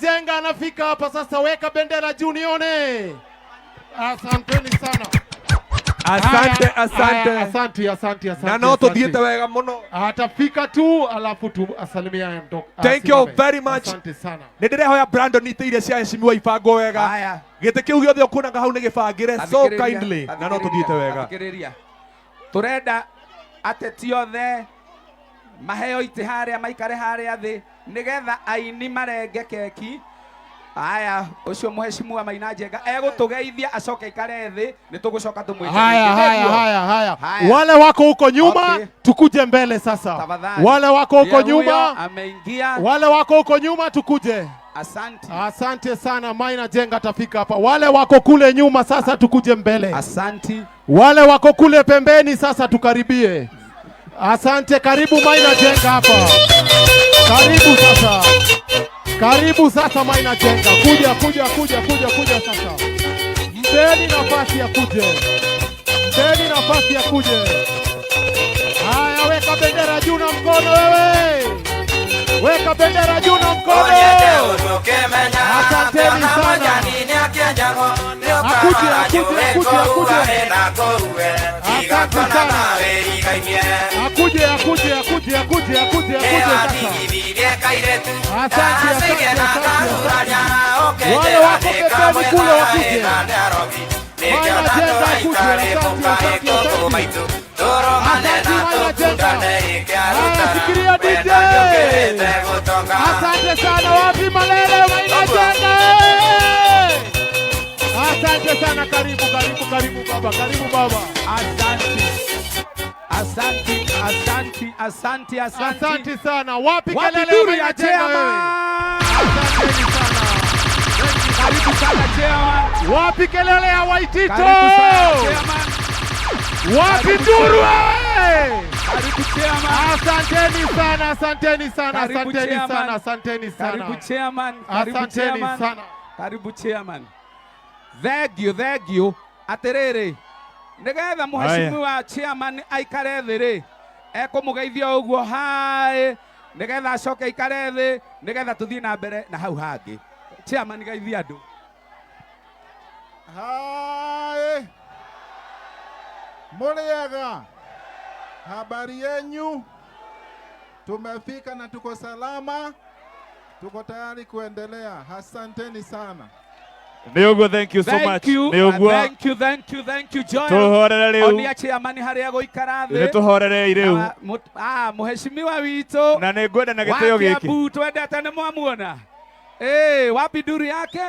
Jenga anafika hapa sasa, weka bendera juu nione. Asanteni sana. Asante. Haya, Asante. haya, asante, asante, asante. Na no asante. tuthiĩte wega mũno. Atafika tu alafu tu asalimia mtoka. Thank you very much. Asante sana. Nĩ ndĩrehoya Brandon itĩ iria cia heshimiwa ibangwo wega. Haya. Gĩtĩ kĩu gĩothe ũkuonaga hau nĩ gĩbangĩre so Thikĩrĩria, kindly na no thikĩrĩria, tũthiĩte wega. Thikĩrĩria, tũrenda ateti othe maheo itĩ harĩa, maikare harĩa thĩ nĩgetha aini marenge keki. Aya, ũcio mũheshimiwa Maina Njenga egũtũgeithia acoke aikare thĩ, nĩ tũgũcoka tũmwĩte Haya, rĩngĩ. haya, Nĩguo? haya, haya. Haya. Wale wako huko nyuma Okay. tukuje mbele sasa. Tafadhali. Wale wako huko Ndiye huyo, nyuma, ameingia. Wale wako huko nyuma tukuje. Asante. Asante sana, Maina Jenga atafika hapa. Wale wako kule nyuma sasa tukuje mbele. Asante. Wale wako kule pembeni sasa tukaribie. Asante, karibu Maina Jenga hapa. Karibu sasa. Karibu sasa Maina Jenga. Kuja, kuja, kuja, kuja, kuja sasa. Mpeni nafasi ya kuje. Mpeni nafasi ya kuje. Haya, weka bendera juu na mkono wewe. Weka bendera juu na mkono. Asanteni sana. Akuje, akuje, akuje, akuje. Asante sana. Akuje, akuje, akuje, akuje, akuje, akuje sasa. Asante, asante, asante, asante. Wale wako pembeni kule wakuje. Maina Jenga akuje, asante, asante, asante. Asante Maina Jenga. Haya, shikilia DJ. Asante sana, wapi Malele Maina Jenga? Asante sana, karibu, karibu, karibu baba, karibu baba. Asante. Asante, asante, asante, asante. Asante sana. Wapi Wapi kelele duru Maina ya Jenga wewe? chairman? Asanteni sana. Karibu sana chairman. Wapi kelele ya Waitito? Karibu sana chairman. Wapi Karibu duru chairman. wewe? Karibu chairman. Asanteni sana, asanteni sana, Karibu asanteni chairman. sana, asanteni sana. Karibu chairman. Karibu Asanteni chairman. sana. Karibu chairman. Thank you, thank you. Atiriri, nigetha mũheshimiwa chairman aikare thĩ rĩ, ekũmũgeithia ũguo hai, nigetha acoke aikare thĩ, nigetha tũthiĩ na mbere na hau hangĩ. Chairman, geithia andũ. Hai, Muriega, habari yenyu? Tumefika na tuko salama, tuko tayari kuendelea. Asanteni sana. Nĩ ũguo, thank you so Thank much. you, Nĩ ũguo. thank you, thank you, thank you, Joel. Tũhorere rĩu. Onia chairman harĩa gũikara thĩ. Nĩ tũhorerei rĩu. Na mũheshimiwa witũ Na nĩ ngwenda na wa gĩtĩo gĩkĩ. Kiambu twendete nĩ mwamuona. Wapi nduru yake?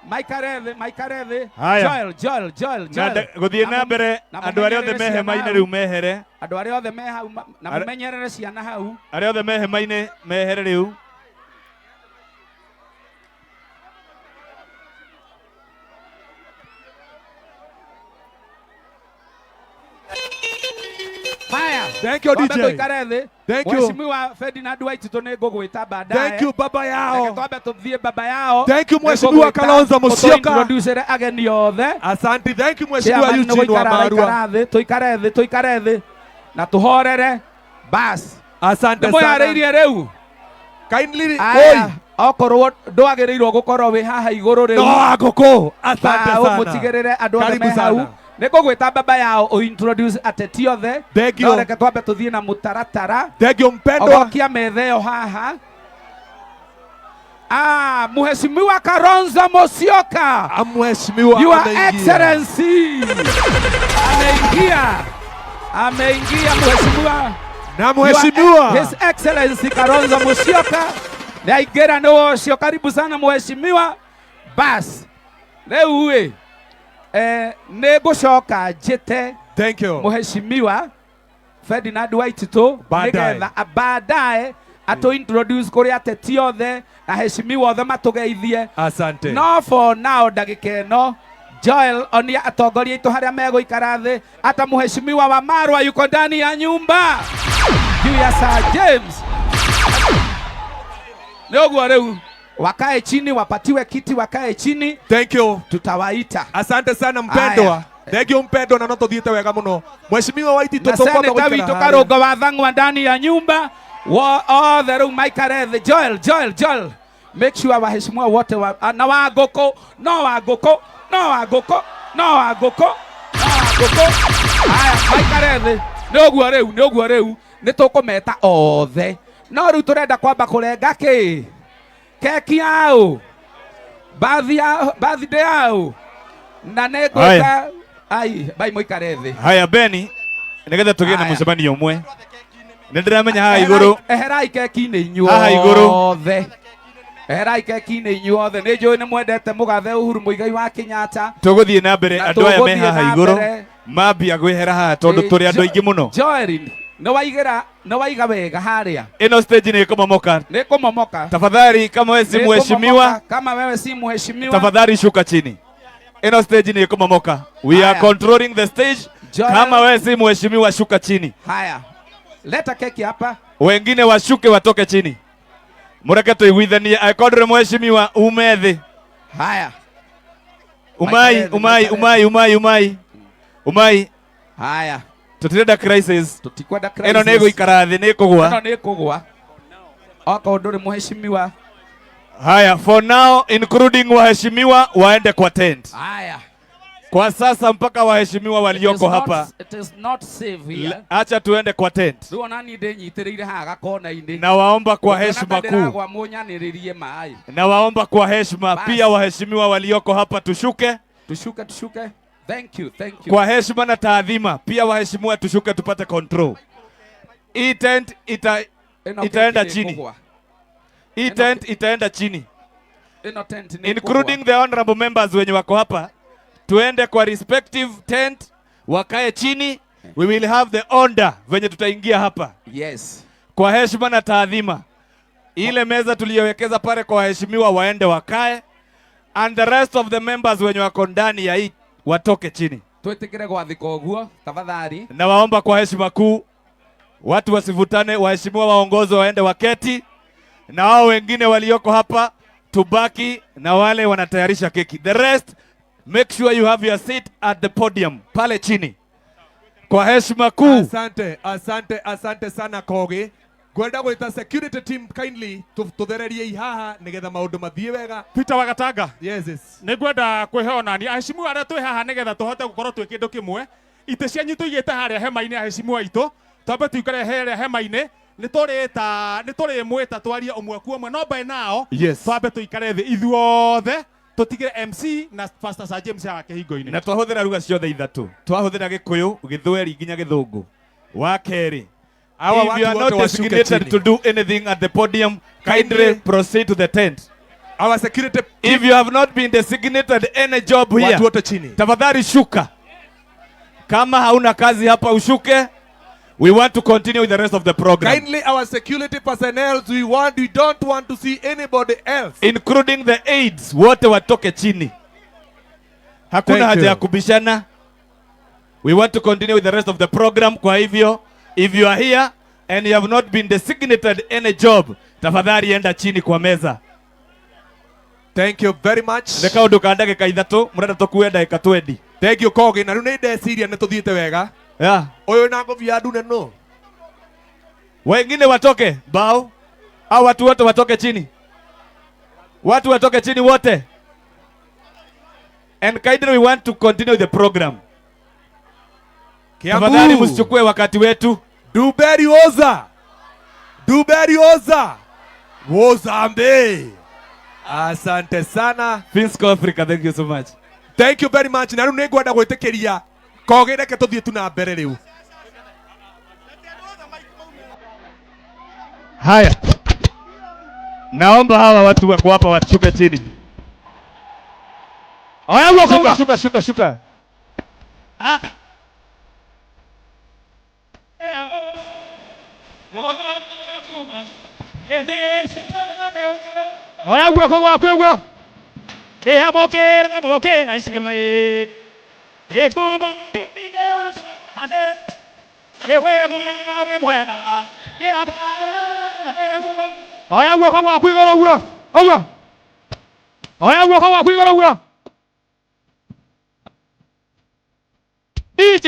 Maikare thĩ, maikare thĩ. Haya. Joel, Joel, Joel, Na Joel. gũthiĩ na mbere, Na andũ arĩa othe mũmenyerere me ciana hema-inĩ hau. rĩu mehere. Andũ arĩa othe me hau, na mũmenyerere ciana hau. Arĩa othe me hema-inĩ mehere rĩu. Haya. Thank you, Twambe DJ. tũikare thĩ. Thank you. Mheshimiwa Ferdinand Waititũ nĩ ngũgwĩta baadaye. Thank you, baba yao. Reke twambe tũthiĩ baba yao. Thank you, Nĩ Mheshimiwa ngũgwĩta Kalonzo Musyoka. ũtũ-introducere ageni othe. Asante, thank you, Mheshimiwa Chairman nĩ Eugene gũikara Wamarua. araikara thĩ, tũikare thĩ, tũikare thĩ na tũhorere. Bas. Asante Nĩ sana. mwĩharĩirie rĩu? Kindly, Aya, oi. okorwo ndwagĩrĩirwo gũkorwo wĩ haha igũrũ rĩu. No, ngũkũ. Asante Bao, sana. mũtigĩrĩre andũ othe Karibu me hau. sana. Nĩ ngũgwĩta baba yao ũintroduce ateti othe. Thank you. No reke twambe tũthiĩ na mũtaratara. Thank you, mpendwa. Ogokia metha ĩyo haha. Mheshimiwa Kalonzo Musyoka. Mheshimiwa Your ameingia. Excellency. Ameingia. Ameingia mheshimiwa. Na mheshimiwa. His Excellency Kalonzo Musyoka. Nĩ aingĩra nĩ ũcio, karibu sana mheshimiwa. Bas. Rĩu ĩ, nĩ ngũcoka njĩte Thank you. Mheshimiwa Ferdinand Waititũ Baadaye. nĩgetha baadaye atũ introduce kũrĩ ateti othe na heshimiwa othe matũgeithie. Asante. No for now ndagĩka ĩno Joel onia atongoria aitũ harĩa megũikara thĩ, hata mheshimiwa wa Marwa yuko ndani ya nyumba juu ya Sir James. Nĩ ũguo rĩu wakae chini, wapatiwe kiti, wakae chini. Thank you. Tutawaita. Asante sana mpendwa. Aya. Thank you mpendwa, na no tuthiĩte wega mũno. Mheshimiwa Waititũ, Na tũkwamba seneta gũikara witũ harĩa. Karũngo wa Thang'wa ndani ya nyumba. Wo othe rĩu maikare thĩ. Joel, Joel, Joel. Make sure waheshimiwa wote wa, na Wangũkũ, no Wangũkũ, no Wangũkũ, no Wangũkũ, no Wangũkũ. Haya, maikare thĩ. Nĩ ũguo rĩu, nĩ ũguo rĩu, nĩ tũkũmeta othe. No rĩu tũrenda kwamba kũrenga kĩ? Keki yaũ? Birthday yaũ? Na nĩ ngwĩta ai, bai mũikare thĩ. Haya Beni, nigetha tũgĩe na Haya. mũcemanio ũmwe. Nĩ ndĩramenya haha igũrũ Eherai keki-inĩ Haha igũrũ. inyuothe. Eherai keki-inĩ inyuothe. Nĩ njũĩ nĩ mwendete mũgathe Uhuru Muigai wa Kenyatta. Tũgũthiĩ na mbere Na andũ aya me tũgũthiĩ haha na igũrũ mbere. mambia gwĩhera haha tondũ tũrĩ andũ aingĩ mũno. Joelin, nĩ waigĩra, nĩ waiga wega harĩa. Ĩno stage nĩ ĩkũmomoka. Nĩ kũmomoka. Tafadhali kama wewe si Nĩ mheshimiwa, kũmomoka. Kama wewe si mheshimiwa. Tafadhali shuka chini. Ĩno stage nĩ ĩkũmomoka. We are Haya. controlling the stage. Joel. Kama wewe si mheshimiwa shuka chini. Haya. Leta keki hapa. Wengine washuke watoke chini. Mũreke tũiguithanie angĩkorwo ndũrĩ mheshimiwa ume thĩ. Haya. Umai, Maikare thĩ, umai, maikare umai, umai, umai. Umai. Haya. Tũtirenda crisis. Tũtikwenda crisis. Ĩno nĩ ĩgũikara thĩ, nĩ ĩkũgũa. Ĩno nĩ ĩkũgũa. Okorwo ndũrĩ mheshimiwa. Haya, for now including waheshimiwa waende kwa tent. Haya. Kwa sasa mpaka waheshimiwa walioko hapa. It is not safe here. Acha tuende kwa tent. Rĩu ona niĩ ndĩnyitĩrĩire haha gakona-inĩ. Na waomba kwa Ũngĩona heshima ta kuu. ndĩragwa mũnyanĩrĩrie maĩ. Na waomba kwa heshima Basi. pia waheshimiwa walioko hapa tushuke. Tushuke, tushuke. Thank you, thank you. Kwa heshima na taadhima pia waheshimiwa tushuke tupate control. Hii tent Ĩno itaenda keki nĩ chini. ĩkũgũa. Hii tent itaenda chini. Ĩno tent nĩ Including ĩkũgũa. the honorable members wenye wako hapa, tuende kwa respective tent, wakae chini. We will have the order venye tutaingia hapa. Yes. Kwa heshima na taadhima, ile meza tuliyowekeza pale kwa waheshimiwa waende wakae, and the rest of the members wenye wako ndani ya hii watoke chini. Twĩtĩkĩre gwathĩka ũguo tafadhali. Na waomba kwa heshima kuu, watu wasivutane, waheshimiwa waongozo waende waketi, na wao wengine walioko hapa tubaki na wale wanatayarisha keki. The rest make sure you have your seat at the podium pale chini. Kwa heshima kuu. Asante, asante, asante sana Kogi. Ngwenda gwĩta security team kindly tũthererie haha nĩgetha maũndũ mathiĩ wega. Peter Wagatanga. Yes, yes. Nĩ ngwenda kwĩheo nani aheshimiwa arĩa twĩ haha nĩgetha tũhote gũkorwo twĩ kĩndũ kĩmwe. Itĩ cianyu tũigĩte harĩa hema-inĩ aheshimiwa aitũ, twambe tũikare harĩa hema-inĩ, nĩ tũrĩmwĩta twarie ũmwe kwa ũmwe, no by now Yes. twambe tũikare thĩ ithuothe tũtigĩre MC na Pastor Sir James haha kĩhingo-inĩ. Na twahũthĩra lugha ciothe ithatũ, twahũthĩra Gĩkũyũ, Gĩthweri nginya Gĩthũngũ. Wa kerĩ, Hawa if watu you are wote not washuke designated chini. to do anything at the podium, kindly proceed to the tent. Our security, if you have not been designated any job here, Watu wote chini. Tafadhali shuka. Kama hauna kazi hapa ushuke. We want to continue with the rest of the program. Kindly our security personnel, we don't want to see anybody else. Including the aides, wote watoke chini. Hakuna Thank haja you. ya kubishana. We want to continue with the rest of the program. Kwa hivyo, if you are here and you have not been designated any job, tafadhali enda chini kwa meza. Thank you very much. Nĩ kaũndũ ka ndagĩka ithatũ, mũrenda tũkue ndagĩka 20. Thank you Kogi, na rĩu nĩ ndeciria nĩ tũthiĩte wega. Yeah. Ũyũ na ngobia ndune no. Wengine watoke bao au watu wote watoke chini, watu watoke chini wote. And kindly we want to continue the program. Kiambu. Tafadhali msichukue wakati wetu. Duberi oza. Duberi oza. Wozambe. Asante sana. Finsco Africa, thank you so much. Thank you very much. Na rĩu nĩ ngwenda gwĩtĩkĩria Kogi, reke tũthiĩ tu na mbere rĩu. Haya, naomba hawa watu wako hapa washuke chini. Oya, Shuka, shuka, shuka, shuka. Ah. Oya, guoko gwaku ũguo. Ĩamũkĩra mũkĩra icimĩ. Ĩkuuma Oya guoko gwaku igũrũ ũguo. Ũguo. Oya guoko gwaku igũrũ ũguo. DJ!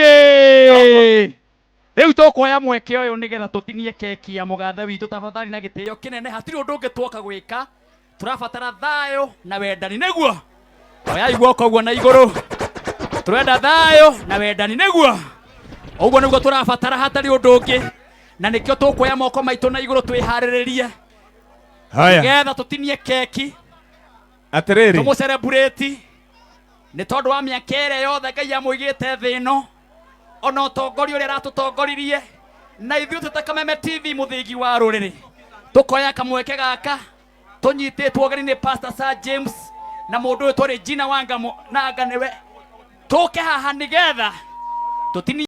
Rĩu tũkuoya mweke ũyũ nĩgetha tũtinie keki ya mũgathe witũ tafadhali na gĩtĩo kĩnene. Hatirĩ ũndũ ũngĩ twoka gwĩka Tũrabatara thayũ na wendani nĩguo. Oyai guoko ũguo na igũrũ. Tũrenda thayũ na wendani nĩguo. Ũguo nĩguo tũrabatara hatarĩ ũndũ ũngĩ. Na nĩkĩo tũkuoya moko maitũ na igũrũ twĩharĩrĩrie. Haya. Nĩgetha tũtinie keki. Atĩrĩrĩ. Tũmũcereburĩti. Nĩ tondũ wa mĩaka ĩrĩa yothe Ngai amũigĩte thĩ ĩno. Ona ũtongoria ũrĩa aratũtongoririe. Na ithuĩ twĩ ta Kameme TV mũthĩgi wa rũrĩrĩ. Tũkoya kamweke gaka tũnyitĩtwo ũgeni nĩ Pastor Sir James na mũndũ ũyũ tũrĩ Gina Wanga nanga nĩwe. Tũke haha nĩgetha tũtinie